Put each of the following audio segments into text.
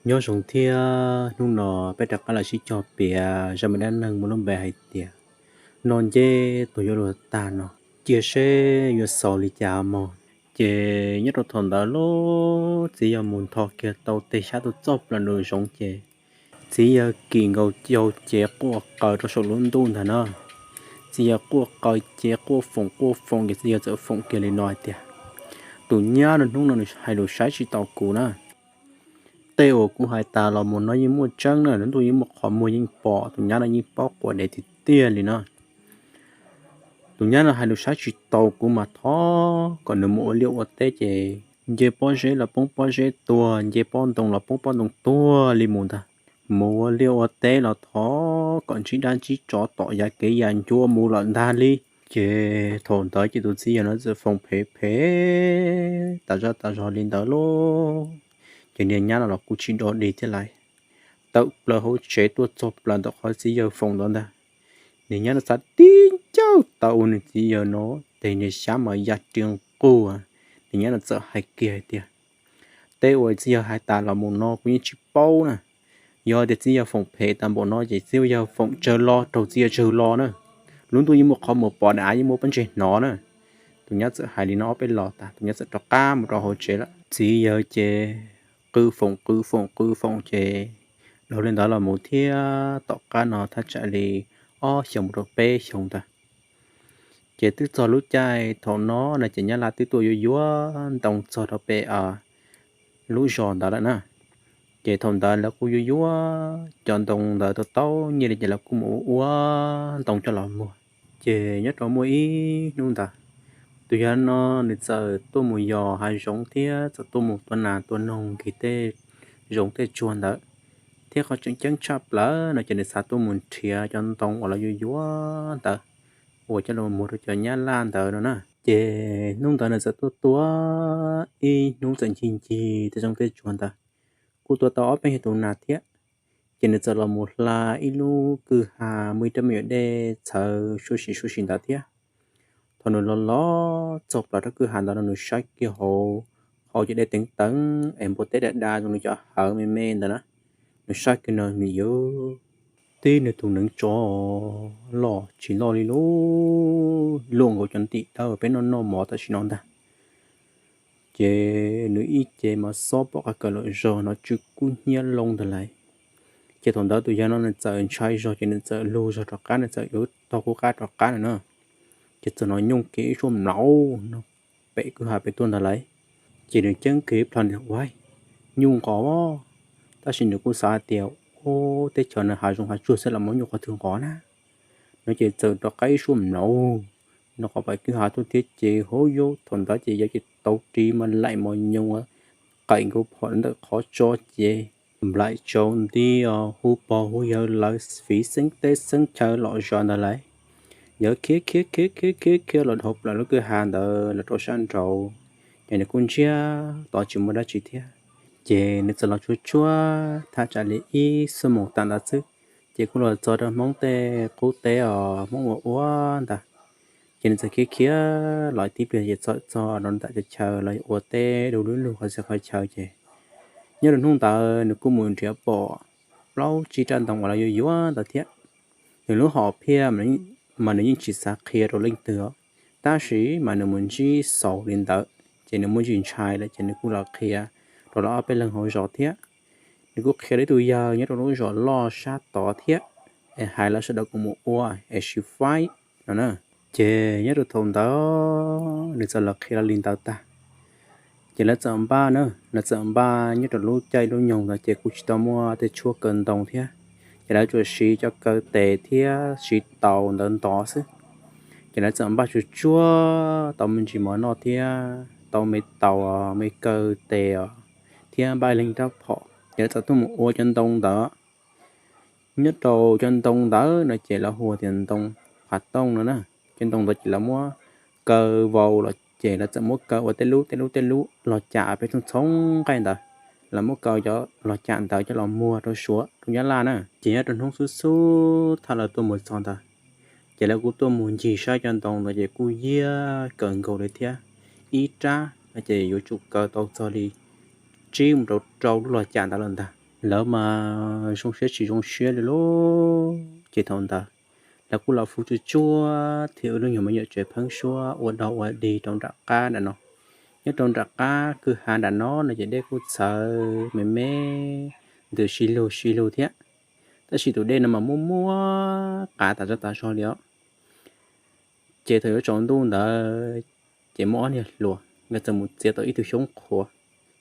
Nyob zoo thiab, hnub no peb rov qab los sib cog piav zaj me dab neeg muaj lub npe hais tias Noj Nceb Tuag Yuav Luag Tag no. Cia seb yuav xaus li cas mog. Ces nyob rau thaum ntawd lub txiv yawg mus ntho kiag tau tej xyab tuaj txog plaws nraum zoov ces txiv yawg kis nkaus cau cev quaj qaws rau saum lub ntuj ntag na. Txiv yawg quaj qaws cev quaj foom quaj foom ces txiv yawg txawm foom kiag li no hais tias, tus nyab no hnub no nws hais lus saib tsis taus kuv na. Tej uas kuv hais tas los mus no yeej muaj tseeb na, lub ntuj yeej muaj qhov muag yeej pom, tus nyab no yeej paub quas dev tiag tiag li no. Tus nyab no hais lus saib tsis taus kuv mas thov kom nws mus ua liaj ua teb ces nce pob zeb los poob pob zeb tuag, nce pob ntoo los poob pob ntoo tuag li mus ntag. Mus ua liaj ua teb los thov kom ntsib dab ntsib tsov tom yav kev yam ncuav mus lawm ntag li. Ces thaum ntawd ces tus txiv yawg no txawm foom phem phem tas zaj tas zog li ntawd lauj. Ces niag nyab no los kuj tsis dog dig thiab lais, tawm plaws hauv tsev tuaj txog plaws ntawm qhov txiv yawg foom ntawd ntag. Niag nyab no xav tib ncauj tau ua nws txiv yawg no, ces niag xyab mas ya ri nqug. Niag nyab no txawm hais kiag hais tias, tej uas txiv yawg hais tas los mus no kuv yeej tsis paub na. Yog tias txiv yawg foom phem tas npaum no ces txiv yawg foom tsawg lo raug txiv yawg tsawg lo na. Lub ntuj yeej muaj qhov muag pom, daim av yeej muaj pob ntseg hnov na. Tus nyab txawm hais li no ob peb los tas tus nyab txawm rov qab mus rau hauv tsev lawm. Txiv yawg ces qw foom qw foom qw foom ces dhau li ntawd los mus thiab tom qab no thaj tsam li ob xyoos mus rau peb xyoos ntawd. Ces twb txog lub caij thaum no no ces nyab laj twb tuaj yuav yuav ntoo txog rau pem lub zos ntawd lawm na. Ces thaum ntawd lawv kuj yuav yuav cov ntoo ntawd tau tau nyiaj li ces lawv kuj mus ua ua ntoo coj los muag. Ces nyob rau muaj ib hnub ntawd, tus yawg no nws txawm tuaj mus yos hav zoov thiab txawm tuaj mus tua nas tua noog nqis tej zoov tej tsuag ntawd, thiab qhov tseem ceeb tshaj plaws no ces nws xav tuaj mus nrhiav cov ntoo uas lawv yuav yuav ntawd uas coj los muag rau cov nyab laj ntawd no na. Ces hnub ntawd nws txawm tuaj tua ib hnub txawm ncig ncig tej zoov tej tsuag ntawd, kuj tua tau ob peb yag tus nas thiab. Ces nws txawm los mus hla ib lub kwj ha muaj ib rab me nyuam dej txhawv suab sim suab sim ntawd thiab. Thaum nws los los txog plaws rau kwj ha ntawd no nws saib kiag hauv, hauv cov dej teev teev es npua teb da da zoo li cov hawv me me ntawd na. Nws saib kiag no nws yuav tib nws tus neev tsov loj tsis loj li lub luaj nkaus cov ntim dawb peb noj noj mov tam sim no ntag. Ces nws ib ce mas xob pom qab kawg lawm zog no tsw kub hnyiab loo ntag lauj. Ces thaum ntawd tus yawg no nws txawm ntshai zog ces nws txawm lug zog rov qab, nws txawm yuav taug qub qab rov qab no na. Ces txawm hnov nyooj kiag ib suab mlauv no pem kwj ha pem tuaj ntag lauj. Ces nws ceeb kiag ib plho nws ua nyuj nqos, tab sis nws kuj xav hais tias ub teb chaws no hav zoov hav tsuag xwb los muaj nyuj qhov twg nqos na. No ces txawm rov qab ib suab mlauv no qhov pem kwj ha tuaj thiab ces hauv yau thaum ntawd ces yawg ces tau ris mas laim mos nyoos qaim nkaus phom ntawm qhov tso ces nplaim tsau nti os hu pog hu yawg lawv fiv xeeb teb xeeb chaw lom zos ntawd lauj. Yawg khiav khiav khiav khiav khiav khiav los dhau plaws lub kwj ha ntawd los rau sab nraud, ces nws kuj ntsiag to tsis muaj dab tsi thiab. Ces nws txawm los tsuag tsuag thaj tsam li ib xuab moos tawm ntawd xwb, ces kuj los txog rau Hmoob tej qub teb os Hmoob ua ua ntawd. Ces nws txawm khiav khiav los tib pliag ces txawm txog rau nram cov chaw los ua teb du lug lug qhov txhia qhov chaw ces nyob rau hnub ntawd nws kuj mus nrhiav pom plaub tsib rab ntoo uas lawv yuav yuav ntawd thiab. Nws lub hom phiaj mas nws yeej tsis xav qhia rau leej twg os, tab sis mas nws mus ntsib xaus li ntawd ces nws muaj ntsis ntshai lawm ces nws kuj los qhia rau lawv ob peb leeg hauv zos thiab. Nws kuj qhia rau ib tug yawg nyob rau lub zos loj sab tod thiab, es hais lawv sawv daws kuj mus ua es sib faib no na. Ces nyob rau thaum ntawd nws txawm los qhia lawv li ntawd tag, ces lawv txawm npaj na, lawv txawm npaj nyob rau lub caij lub nyoog ntawd ces kuj tsis tau muaj tej tshuab kaw ntoo thiab, ces lawv tsuas siv cov kaw tes thiab siv taus ntawd ntov xwb. Ces lawv txawm npaj tsuag tsuag tau me ntsis mov noj thiab tau me taus me kaw tes os, thiab npaj ib leeg rab phom, ces lawv txawm tuaj mus ua cov ntoo ntawd. Nyob rau cov ntoo ntawd no ces lawv hu tias ntoo phav tooj no na. Cov ntoo ntawd ces lawv muab kaw vau los ces lawv txawm muab kaw ua tej lub tej lub tej lub los cam peb txhooj txhooj nqaij ntawd. Lawv muab kaw cov los cam ntawd coj los muag rau Suav rau Nyab Laj na. Ces nyob rau hnub xub xub thaum lawv tuaj mus txog ntawd, ces lawv kuj tuaj mus ncig saib cov ntoo ntawd ces kuj yiag kawg nkaus li thiab. Ib rab no ces yuav tsum kaw tau txog li tsib mus rau rau lub los cam ntawd lawm ntag. Lawv mas zoo siab tsis zoo siab li lauj. Ces thaum ntawd lawv kuj los fu tsuj tsuag thiab, wb lub nyuag me nyuam tsev pheeb suab ua dog ua dig rau nram qab nram no. Nyob rau nram qab kwj ha nram no no ces dej kuj txhawv me me ntws si lug si lug thiab, tab sis tus dej no mas muaj muaj qav tas zog tas zog li os. Ces thaum yuav tsaus ntuj ntawd ces muaj ob niag hluas nkawd txawm mus txiav tau ib tug xyoob qhuav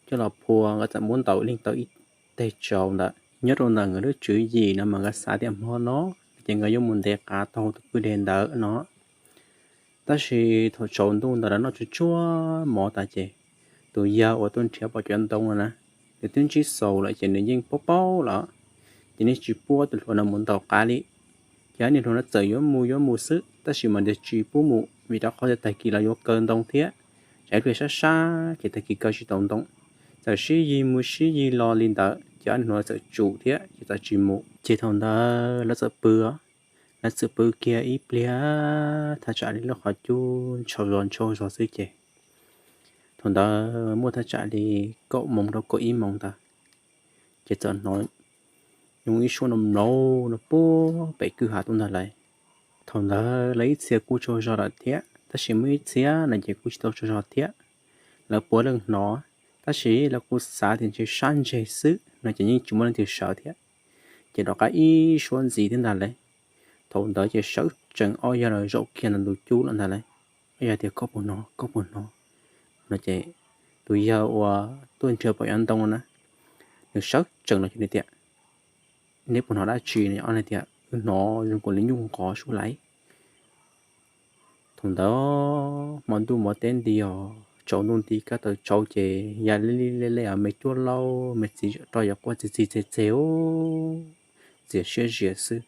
coj los phua, nkawd txawm muab ntaus leeg tau ib teg tsau ntawd. Nyob rau ntawm nkawd lub tswv yim no mas nkawd xav tias hmo no ces nkawd yuav mus ntes qav taug tus kwj deg ntawd no. Tab sis thaum tsaus ntuj ntawd lawv noj tsuj tsuag mov tas ces tus yawg uas tuaj nrhiav pom cov ntoo no na, nws twb ntsib xaus lawm ces nws yeej paub paub lawm, ces nws tsis pub tus hluas no mus ntaus qav li. Ces ob niag hluas no txawm yuav mus yuav mus xwb, tab sis mas nws tsis pub mus vim rau qhov tias tag kis los yuav kaw ntoo thiab, tsam ib pliag sab sab ces tag kis kaw tsis tau ntoo. Txawm sib yig mus sib yig los li ntawd ces ob niag hluas txawm tsum thiab ces txawm tsis mus. Ces thaum ntawd lawv txawm pw, lawv txawm pw kiag ib pliag thaj tsam li lub qhov cub ntshau zog ntshau zog xwb ces thaum ntawd muaj thaj tsam li kaum moos rau kaum ib moos ntawd, ces txawm hnov nyooj ib suab no mlauv no puag pem kwj ha tuaj ntag lauj. Thaum ntawd lawv ib txhia kuj tsaug zog lawm thiab, tab sis muaj ib txhia no ces kuj tsis tau tsaug zog thiab. Lawv puav leej hnov, tab sis lawv kuj xav tias ntshe sab ntseg xwb no ces yeej tsis muaj leej twg sawv thiab. Ces rov qab ib suab ntxiv thiab ntag lauj. Thaum ntawd ces sawv tsees ob yawg los zaum kiag ntawm ntug cub lawm ntag lauj. Ob yawg tias, Koj puas hnov? Koj puas hnov? No ces tus yawg uas tuaj nrhiav pom cov ntoo na, nws sawv tsees los ces nws tias, Neb puas hnov dab tsi? No ob niag tias, Wb hnov zoo nkaus li nyuj nqov suab lauj. Thaum ntawd hmo ntuj hmo teb nti os, tsaus ntuj nti kab taws tsau ces ya li li le le os, me cuab laug me txiv rau yav quaj txi txi txeg txeg, txias siab zias xwb.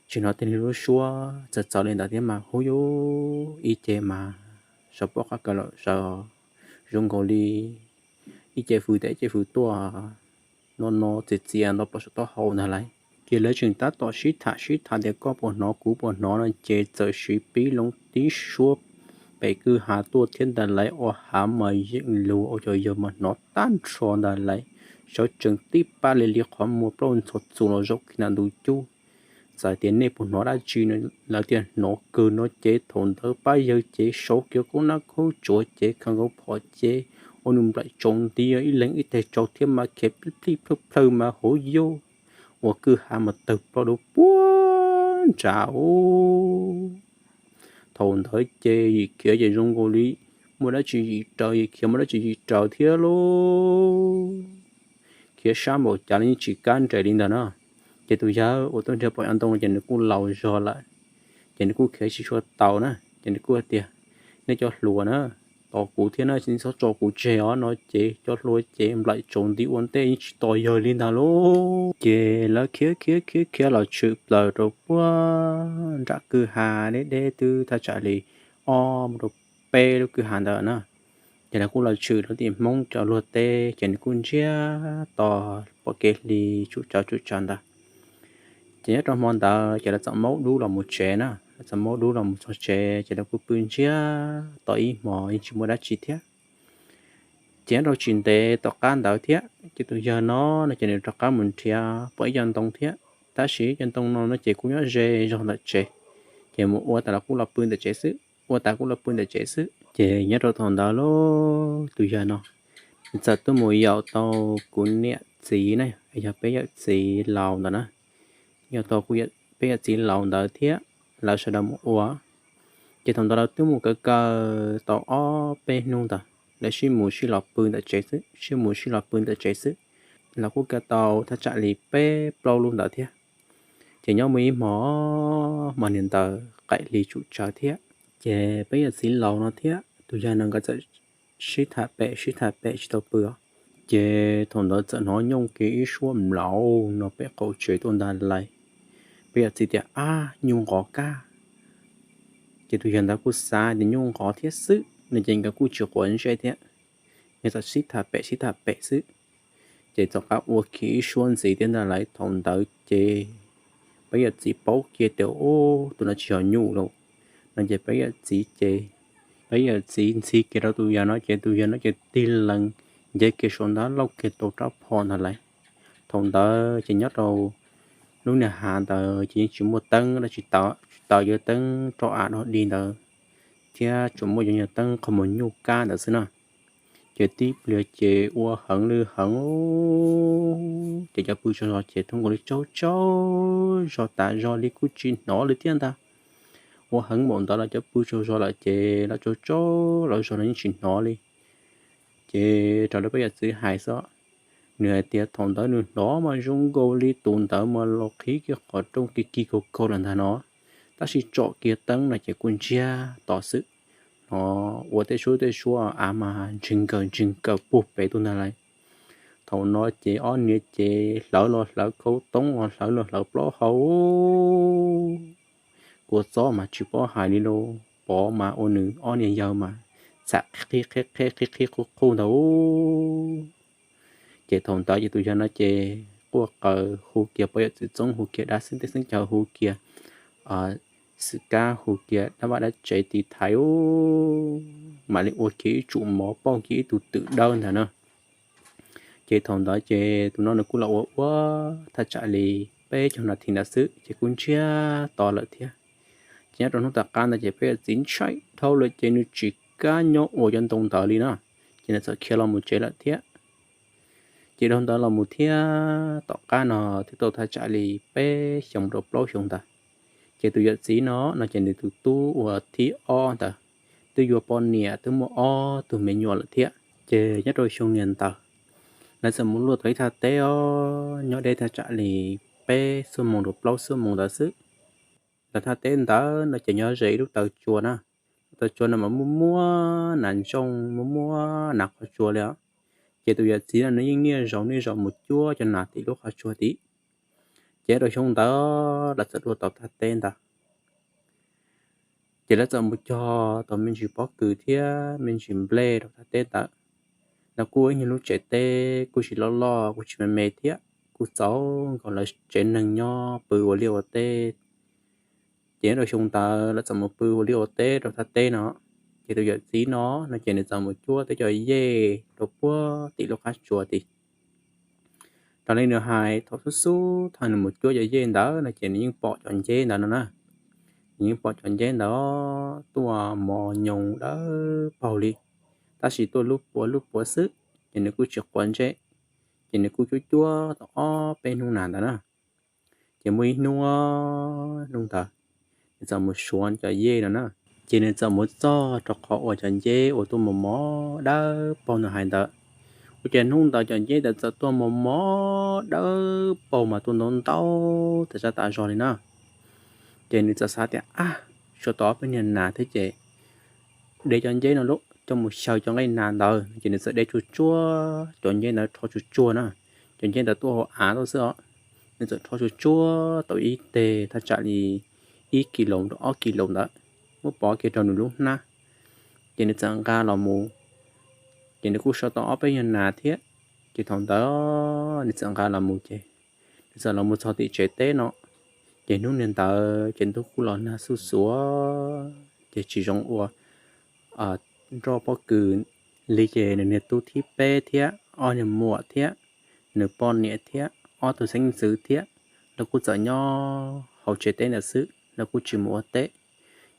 Tsis hnov tej niag lub suab txawv txawv li ntawd thiab mas hu yuv ib ce mas sawv pom qab kaw lawm, sawv zoo nkaus li ib ce hws tas ib ce hws tuaj no no txias txias nto plaws saum taub hau ntag lauj. Ces lawv tseem tab tom sib tham sib tham tias koj puas hnov kuv puas hnov no ces txawm siv pib loo tib suab pem kwj ha tuaj thiab ntag lauj. Ua hav mas yeej lug ua cov yawg mas hnov tag nrho ntag lauj. Sawv tsees tib pab li li qhov muag plaub ntxhov txus los zaum kiag ntawm ntug cub. Txawm tias nej puas hnov dab tsi no, lawv tias hnov kawg no ces thaum ntawd pab yawg ces sau kiag khaub nab khaub tsuav ces khaws nkaus phom ces ua nws nplaim tsaus nti ib leeg ib teg tsau thiab mas khiav plij plij plawg plawg mas hauv yaj uas kwj ha mas tawg plaws rau puag nrad. Thaum ntawd ces yim khiav ces zoo nkaus li muaj dab tsi yim raws, yim khiav muaj dab tsi yim raws thiab lauj. Khiav sab npaum cas los yeej tsis kam nres li ntawd na. Ces tus yawg uas tuaj nrhiav pom cov ntoo ces nws kuj laus zog lawm, ces nws kuj khiav tsis tshua tau na, ces nws kuj tias, Nej cov hluas na, tos kuv thiab na, tsis txhob tso kuv tseg os no ces cov hluas ces nplaim tsaus nti ua ntej yeej tsis tos yawg li ntag lauj. Ces lawv khiav khiav khiav khiav los tshwm plaws rau puag nram kwj ha deb deb twb thaj tsam li ob mus rau peb lub kwj ha ntawd na. Ces lawv kuj los tshwm rau tim Hmoob cov luag teb, ces nws kuj ntsiag to pom kev hli tsum tsawv tsum tsawv ntawd. Ces nyob rau hmo ntawd ces lawv txawm maub dub los mus tsev na, lawv txawm maub dub los mus txog tsev ces lawv kuj pw ntsiag to ib hmo yeej tsis muaj dab tsi thiab. Ces nyob rau tsis ntev tom qab ntawd thiab ces tus yawg no no ces nws rov qab mus nrhiav pom ib co ntoo thiab, tab sis cov ntoo no no ces kuj nyob ze zog ntawm tsev, ces mus ua tas los kuj los pw ntawm tsev xwb, ua tas kuj los pw ntawm tsev xwb. Ces nyob rau thaum ntawd lauj, tus yawg no nws txawm tuaj mus yaum tau kuv niam txiv na, yog peb yawm txiv laus ntawd na, yaum tau kuv peb yawm txiv laus ntawd thiab, lawv sawv daws mus ua. Ces thaum ntawd lawv twb mus kaw kaw tau ob peb hnub ntawd, lawv sib mus sib los pw ntawm tsev xwb, sib mus sib los pw ntawm tsev xwb. Lawv kuj kaw tau thaj tsam li peb plaub lub ntawd thiab. Ces nyob muaj ib hmo, hmo niam ntawd qaim hli tsum tsawv thiab, ces peb yawm txiv laus no thiab tus yawg no nkawd txawm sib tham pem sib tham pem tsis tau pw os. Ces thaum ntawd txawm hnov nyooj kiag ib suab mlauv no pem qaum tsev tuaj ntag lauj. Peb yawm txiv tias, Ab, nyuj nqov kab. Ces tus yawg ntawd kuj xav tias nyuj nqov thiab xwb no ces nkawd kuj tsis quav ntsej thiab, nkawd txawm sib tham pem sib tham pem xwb. Ces txawm qab ua kiag ib suab ntxiv thiab ntag lauj. Thaum ntawd ces peb yawm txiv paub kiag tias, Ub, tus no tsis yog nyuj lauj, no ces peb yawm txiv ces, peb yawm txiv ntxhi kiag rau tus yawg no ces tus yawg no ces tig lees nce kiag saum ntaub lauj kiag tau rab phom ntag lauj. Thaum ntawd ces nyob rau lub niag hav ntawd ces yeej tsis muaj teeb dab tsi, tsis tau cov teeb roj av dog dig ntawd, thiab tsuas muaj cov nyuag teeb qhov muag nyuj kab ntawd xwb na. Ces tib pliag ces ua heev li heev, ces cov pw tsaug zog ces thaum nkaus li tsaug tsaug zog tas zog li kuj tsis hnov li thiab ntag. Ua heev npaum ntawd los cov pw tsaug zog lawm ces los tsaug tsaug los zog los yeej tsis hnov li. Ces raws li peb yawm txiv hais xwb, nws hais tias thaum ntawd nws hnov mas zoo nkaus li tus ntawd mas los qhib kiag qhov rooj kiv kiv kaug kaug lawm ntag no, tab sis tsom kiag teeb no ces kuj ntsiag to xwb. No ua tej suab tej suab av mas ntsig nkaws ntsig nkaws puag pem tuaj ntag lauj. Thaum no ces ob niag ces hlawv los hlawv khaub toob los hlawv los hlawv plaub hau, kua txob mas tsis paub hais li lauj, Pov mas ua nws ob niag yawg mas txham qhib qhib qhib qhib qhib qhib qhub qhub ntag. Ces thaum ntawd ces tus yawg no ces quaj qw hu kiag poj yawm txwv txoob, hu kiag dab xeeb teb xeeb caug, hu kiag xwm kab, hu kiag dab vaj dab tsev tiv thaiv, mam li ua kiag ib tsum mov pauj kiag ib tug twm dawb ntag na. Ces thaum ntawd ces tus no nws kuj los ua ua thaj tsam li peb caug nas this ntawd xwb ces kuj ntsiag to lawm thiab. Ces nyob rau hnub tom qab ntawd ces peb yawm txiv ntshai dhau lawm ces nws tsis kam nyob ua cov ntoo ntawd li na, ces nws txawm khiav los mus tsev lawm thiab. Ces dhau ntawd los mus thiab tom qab no twb tau thaj tsam li peb xyoo rau plaub xyoo ntawd, ces tus yawm txiv no no ces nws tus tub uas thib ob ntawd twb yuav poj niam twb muaj ob tug me nyuam lawm thiab. Ces nyob rau xyoo niag ntawd lawv txawm mus luaj tau ib thaj teb os, nyob deb thaj tsam li peb xuab moos rau plaub xuab moos ntawd xwb. Ntawm thaj teb ntawd no ces nyob ze ib lub taw tsua na. Lub taw tsua no mas muaj muaj nas ntsooj, muaj muaj nas qhov tsua li os. Ces tus yawm txiv no nws yeej niaj zaus niaj zaus mus cuab cov nas tim lub qhov tsua tid. Ces rau xyoo ntawd lawv txawm luaj tau thaj teb ntawd. Ces lawv txawm mus cog tau me ntsis pob kws thiab me ntsis nplej rau thaj teb ntawd. Lawv kuj ib nyuag lub tsev teb kuj tsis loj loj kuj tsis me me thiab, kuj txaus nkaus lawv tsev neeg nyob pw ua liaj ua teb. Ces nyob rau xyoo ntawd lawv txawm mus pw ua liaj ua teb rau thaj teb no. Ces tus yawm txiv no no ces nws txawm mus cuab tej cov yej rau puag tim lub qab tsua tid. Raws li nws hais thaum xub xub thaum nws mus cuab cov yej ntawd no ces nws yeej pom cov nceb ntawd no na. Nws yeej pom cov nceb ntawd tuaj mos nyoos dawb paug li, tab sis tuaj lub puav lub puav xwb, ces nws kuj tsis quav ntsej. Ces nws kuj cuab cuab tau ob peb hnub nas ntawd na. Ces muaj ib hnub, hnub ntawd nws txawm mus suav cov yej no na. Ces nws txawm mus txog rau qhov uas cov nceb uas tuaj mos mos dawb paug nws hais ntawd, ua cas hnub ntawd cov nceb ntawd txawm tuaj mos mos dawb paug mas tuaj ntau ntau tas zaj tas zog li na. Ces nws txawm xav tias, ab, suav tau ob peb niag nas thiab ces de cov nceb no lub coj mus xyaw cov nqaij nas ntawd. Ces nws txawm de tsuag tsuag cov nceb ntawd rho tsuag tsuag na, cov nceb ntawd tuaj hauv av tuaj xwb os. Nws txawm rho tsuag tsuag tau ib teg thaj tsam li ib kis lus rau ob kis lus ntawd, muab pov kiag rau nws lub hnab. Ces nws txawm nqa los mus, ces nws kuj suav tau ob peb nyuag nas thiab. Ces thaum ntawd nws txawm nqa los mus ces nws txawm los mus txog tim tsev teb no. Ces hnub niag ntawd ces ntuj kuj los nag xuj xuav, ces tsis zoo ua nroj pob kws li. Ces nws niag tub thib peb thiab ob niag muam thiab nws poj niam thiab ob tug xeeb ntxwv thiab, lawv kuj txawm nyob hauv tsev teb ntawd xwb, lawv kuj tsis mus ua teb.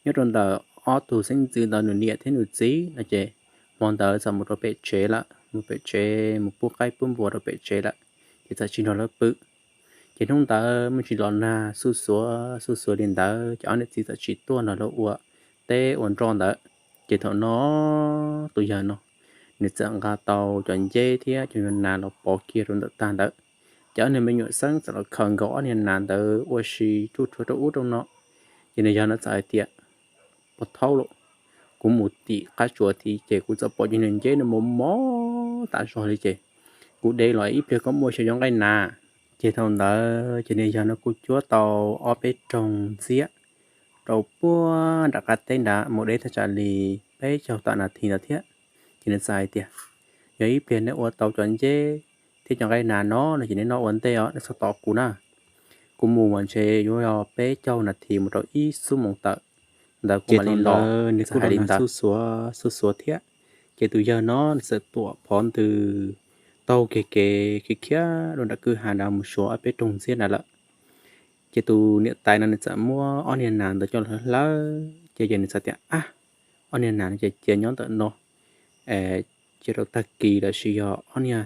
Nyob rau ntawm ob tug xeeb ntxwv ntawd nws niam thiab nws txiv no ces hmo ntawd txawm mus rau pem tsev lawm, mus pem tsev mus pub qaib pub npua rau pem tsev lawm, ces txawm tsis nrog lawv pw. Ces hnub ntawd muaj ntsis los nag xuj xuav xuj xuav li ntawd ces ob niam txiv txawm tsis tuaj nrog lawv ua teb ua nroj ntawd. Ces thaum no tus yawg no nws txawm nqa tau cov nceb thiab cov nyuag nas los pov kiag rau ntawm tag ntawd. Ces ob niag me nyuam xeeb txawm los khaws nkaus ob niag nas ntawd ua si tsuj tsuag rau ub rau no. Ces nws yawg no txawm hais tias, puas thaub lauj, kuv mus tim qab tsuas tid ces kuv txawm pom cov niag nceb no mos mos tas zog li ces kuv de los ib pliag koj muaj xyaw cov nqaij nas. Ces thaum ntawd ces nws yawg no kuj cuab tau ob peb rooj ntxiab rau puag nram qab teb nrad mus deb thaj tsam li peb caug tam nas this ntawd thiab. Ces nws txawm hais tias, yog ib pliag neb ua tau cov nceb thiab cov nqaij nas no no ces neb noj ua ntej os, neb txhob tos kuv na. Kuv mus mas ntshe yuav yog peb caug nas this mus rau ib xuab moos tawm ntawd kuv mam li los. Nws kuj hais li ntawd xuj xuav xuj xuav thiab. Ces tus yawg no nws txawm tuam phov ntws taug kev kev khiav khiav rau nram kwj ha nrad mus suav ob peb rooj ntxiab nrad lawm. Ces tus niam tais no nws txawm muab ob niag nas ntawd coj los hlawv ces, ces nws txawm tias, ab, ob niag nas no ces cia nyob ntawm no, cia rau tag kis los sis yog ob niag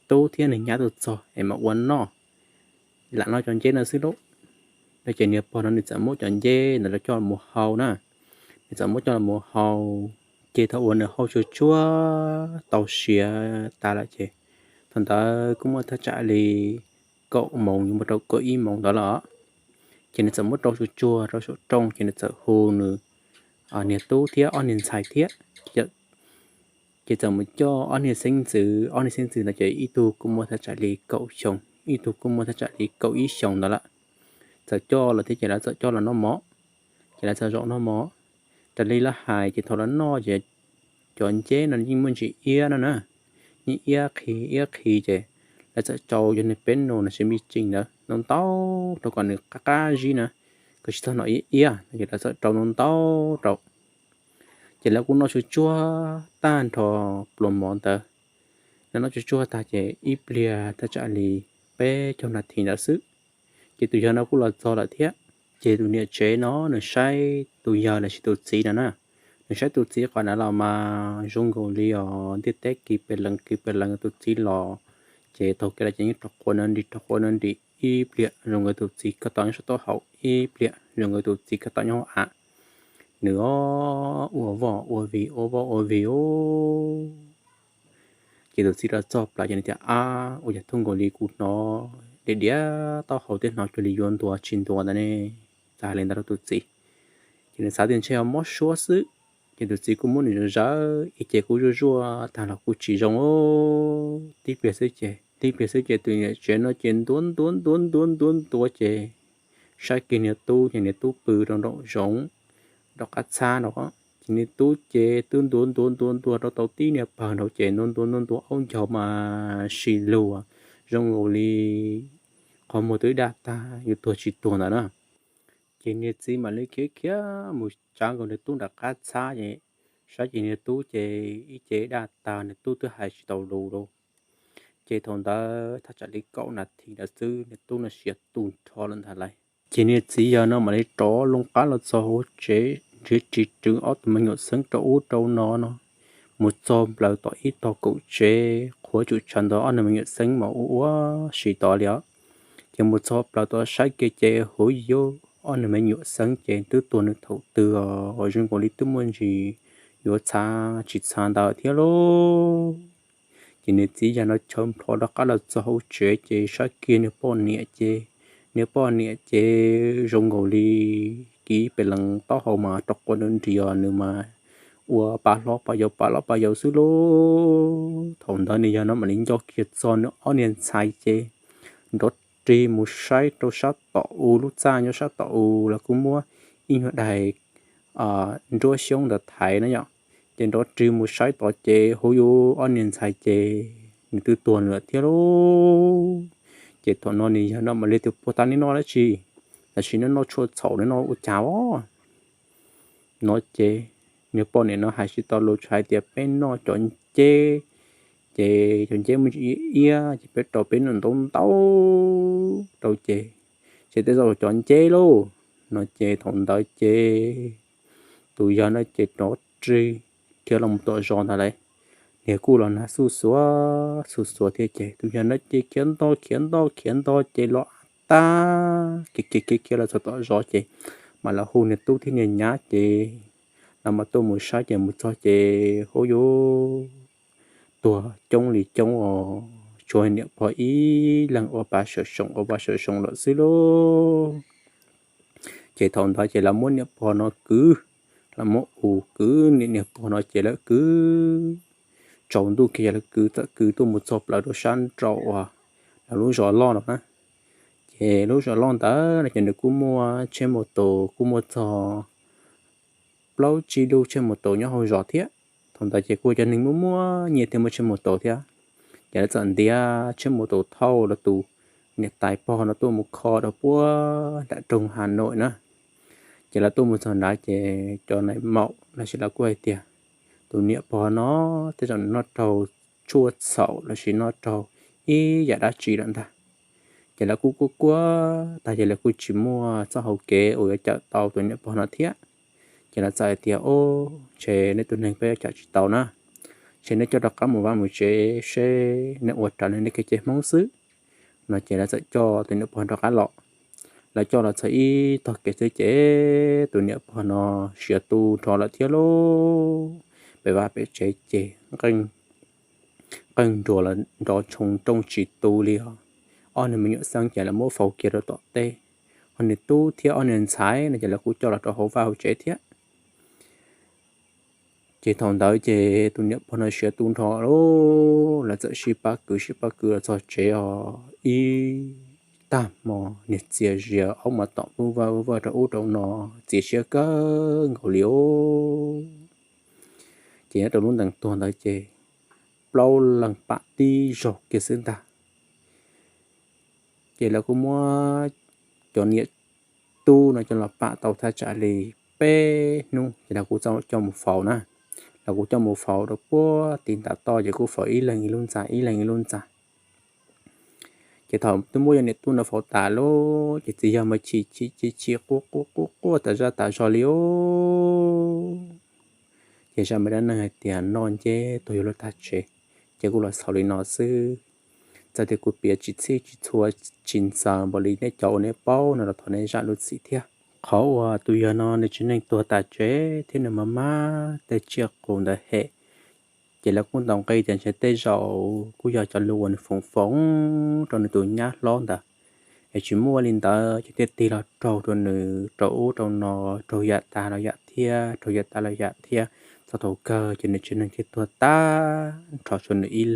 tub thiab nws nyab tuaj txog es mam ua noj, lam noj cov nceb no xwb lauj. No ces niag pog no nws txawm muab cov nceb ntawd coj los mus hau na, nws txawm muab coj los mus hau. Ces thaum uas nws hau tsuag tsuag tau siav tas lawm ces, thaum ntawd kuj muaj thaj tsam li kaum moos yuav mus rau kaum ib moos ntawd lawm. Ces nws txawm muab rau tsuag tsuag rau saum rooj ces nws txawm hu nws niag tub thiab ob niag ntxhais thiab. Ces txawm mus coj ob niag xeeb ntxwv, ob niag xeeb ntxwv ntawd ces ib tug kuj muaj thaj tsam li kaum xyoo, ib tug kuj muaj thaj tsam li kaum ib xyoos ntawd lawm. Txawm coj los thiab ces lawv txawm coj los noj mov, ces lawv txawm zaum noj mov. Raws li lawv hais ces thaum lawv noj ces cov nceb no yeej muaj ntsis iab no na, yeej iab qhi iab qhi ces lawv txawm rau cov niag peb no no sis me tsij ntawd ntau ntau rau kom nws qab qab zib na, kom tsis txhob hnov iab iab no ces lawv txawm rau ntau ntau rau. Ces lawv kuj noj tsuag tsuag tag nrho pluas mov ntawd. Lawv noj tsuag tsuag tag ces ib pliag thaj tsam li peb caug nas this ntawd xwb, ces tus yawg no kuj los txog lawm thiab. Ces tus niam tsev no nws saib tus yawg los sis tus txiv no na, nws saib tus txiv qhov nav los mas zoo nkaus li os ntiaj teb kiv pes lees kiv pes lees, tus txiv los ces taug kev los ces yeej rov quav no nrim rov quav no nrim ib pliag zoo nkaus tus txiv koj tau nyob saum taub hau, ib pliag zoo nkaus tus txiv koj tau nyob hauv av. Nws o, ua voj ua vig ua voj ua vig os. Ces tus txiv los txog plaws ces nws tias, ab, ua cas thooj nkaus li kuv hnov diav diav taub hau thiab hnov cuag li yuav ntuav tsis ntuav ntawd ne, txawm hais li ntawd rau tus txiv. Ces nws xav tias ntshe ho mob suab xwb, ces tus txiv kuj muab nws zawm zawm ib ce kuj zuaj zuaj tag los kuj tsis zoo. Tib pliag xwb ces, tib pliag xwb ces tus niam tsev no ces ntuav ntuav ntuav ntuav ntuav ntuav ces saib kiag niag tub ces niag tub pw rau nraum zoov, nraum qab txhab no. Ces niag tub ces twb ntuav ntuav ntuav ntuav rau tau tib niag pawg nraud ces ntuav ntuav ntuav ntuav aub ncaug mas si luag, zoo nkaus li qhov muag twb daj tag yuav tuag tsis tuag ntawd na. Ces niag txiv mam li khiav khiav mus tsav nkaus niag tub nram qab txhab ces saib ces niag tub ces ib ce daj tag, niag tub twb hais tsis tau lus lauj. Ces thaum ntawd thaj tsam li kaum nas this ntawd xwb niag tub no siav tu nrho lawm ntag lauj. Ces niag txiv yawg no mam li rov loo qab los txog hauv tsev nrhiav ris rwv ob tug me nyuam xeeb rau ub rau no no, mus txog plaws tom ib tog kaum tsev qhuav tsum tshav ntawd ob niag me nyuam xeeb mas ua ua si tod li os. Ces mus txog plaws tom saib kiag ces huv yuv, ob niag me nyuam xeeb ces twb tuag nws thaum twg os, zoo nkaus li twb muaj ntsis yuav txhav tsis txhav ntawd thiab lauj. Ces niag txiv yawg no chaw nplho rov qab los txog hauv tsev ces saib kiag niag poj niam ces, niag poj niam ces zoo nkaus li kiv pes lees taub hau mas rau quav nws nrios, nws mas ua pa hlob pa yau pa hlob pa yau xwb lauj. Thaum ntawd niag yawg no mam li nco kiag txog nws ob niag ntxhais ces nrov rig mus saib rau sab tom u lub txaj nyob sab tom u los kuj muab ib nyuag daim nruab xyoob ntawd thaiv na yom. Ces nrov rig mus saib tod ces huv yuv, ob niag ntxhais ces nws twb tuag nws lawm thiab lauj. Ces thaum no niag yawg no mam li tias puag ta neb noj dab tsi, tam sim no noj tshuaj txhaum neb noj ua cas os? No ces niag poj niam no hais tsis tau lus, tsuas hais tias peb noj cov nceb, ces cov nceb muaj ntsis iab iab ces peb rau peb noj ntau ntau rau ces, ces tej zaum cov nceb lauj. No ces thaum ntawd ces tus yawg no ces rov rig khiav los mus tom zos ntag lauj. Niag kuj los nag xuj xuav xuj xuav thiab ces tus yawg no ces khiav nto khiav nto khiav nto ces los tag kev kev khiav khiav los txog tom zos ces mam los hu niag tub thiab niag nyab ces lawv mam tuaj mus saib ces mus txog ces huv yuv, tuag coob li coob os, tshuav niam pog ib leeg ua pa sawm soom ua pa sawm soom lawm xwb lauj. Ces thaum ntawd ces lawv muab niam pog no kwv, lawv muab u kwv niam, niam pog no ces lawv kwv tsaus ntuj kiag, lawv kwv txawm kwv tuaj mus txog plaws rau sab nraum uas lawv lub zos loj no na. Ces lub zos loj ntawd no ces nws kuj muaj tsheb maus taus kuj muaj txog plaub tsib lub tsheb maus taus nyob hauv zos thiab. Thaum ntawd ces kuj cov neeg muaj muaj nyiaj thiaj muaj tsheb maus taus thiab. Ces lawv txawm ntiav tsheb maus taus thauj lawv tus niam tais pog no tuaj mus kho rau puag nram rooj Hà Nội na. Ces lawv tuaj mus txog nrad ces cov nais maum los sis lawv kuj hais tias tus niam pog no tej zaum nws noj raug tshuaj txhaum los sis noj raug ib yam dab tsi lawm ntag. Ces lawv kuj kuaj kuaj tag ces lawv kuj tsis muaj txoj hau kev uas yuav cawm tau tus niam pog no thiab. Ces lawv txawm hais tias, Ub, ntshe nej tus neeg peb yuav cawm tsis tau na, ntshe nej coj rov qab mus vaj mus tsev seb nej ua raws li nej kev cai Hmoob xwb. No ces lawv txawm coj tus niam pog rov qab los. Lawv coj los txog ib tog kev xwb ces tus niam pog no siav tu nrho lawm thiab lauj. Pem vaj pem tsev ces qeej nruas los nrov tshoo rooj tsis tu li os. Ob niag me nyuam xeeb ces lawv muab faus kiag rau tom teb. Ho nws tub thiab ob niag ntxhais no ces lawv kuj coj los rau hauv vaj hauv tsev thiab. Ces thaum ntawd ces tus niam pog no siav tu nrho lauj, lawv txawm sib pab kwv sib pab kwv los txog tsev os. Ib tag hmo niag txias zias aub mas tom vwj vaj vwj vaj rau ub rau no, txias siab kawg nkaus li os. Ces nyob rau lub ntees tuag ntawd ces plaub leeg pam tib zaug kiag xwb ntag. Ces lawv kuj muab cov niam tub no coj los pam tau thaj tsam li peb hnub ces lawv kuj coj mus faus na. Lawv kuj coj mus faus rau puag tim ntav toj ces kuj faus ib leeg ib lub ntxa ib leeg ib lub ntxa. Ces thaum twb muab cov niam tub no faus tas lauj ces txiv yawg mas chim chim chim chim quaj quaj quaj quaj tas zaj tas zog li os. Ces zaj me dab neeg hais tias noj nceb tuag yuav luag tag tsev, ces kuj los xaus li no xwb. Txawm tias kuv piav tsis txhij tsis txhua tsis ntxaws npaum li nej cov uas nej paub no los thov nej zam lub txim thiab. Qhov uas tus yawg no nws tsev neeg tuag tas tsev thiab nws mas mab tej tsiaj qus ntawd hem, ces lawv kuj ntaus nqi tias ntshe tej zaum kuj yog cov lus uas nws foom foom rau nws tus nyab hlob ntawd, es tsis muaj li ntawd ces thiaj tig los raug rau nws rau ub rau no, raug yam tas los yam thiab, raug yam tas los yam thiab, txog thaum kawg ces nws tsev neeg thiaj tuag tag nrho tshuav nws ib